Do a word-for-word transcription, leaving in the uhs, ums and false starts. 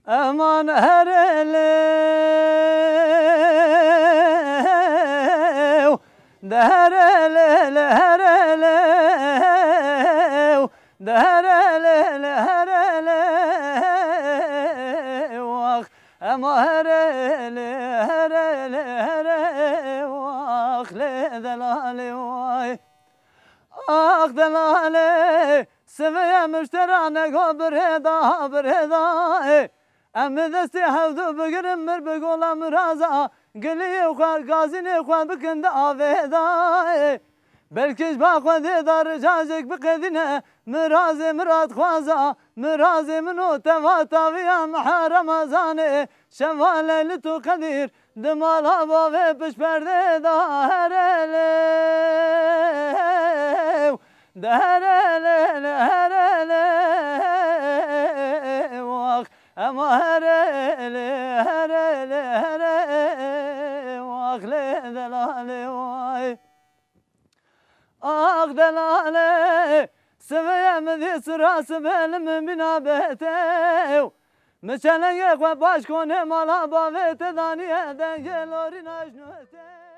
Eman herêlê, de herêlê, herêlê, de herêlê, herêlê, wax. Ema herêlê, herêlê, herê, wax lê delalê way. Ax delalê, sivê muştera nego birêda, birêda, ê. Em destê hevdu bigirin mir bi gola miraza, giliyê xwe, gazînê xwe bikin di avêda, ê. Belkî ji ba xwe dê da ricacêk biqedîne, mirazê miradxwaza, mirazê min o teva taviya meha Remezanê, şeva Leylit û Qedîr, di mala bavê pişt perdê da herêlê, de herêlê, herêlê, wax, ema herêlê, herêlê, herê, wax lê delalê way. Ax delalê, sivê mi dî sura sibêl mi bîna betew. Mi çelengê xwe baş konê mala bavê te danîye dengê lorîna jnotê.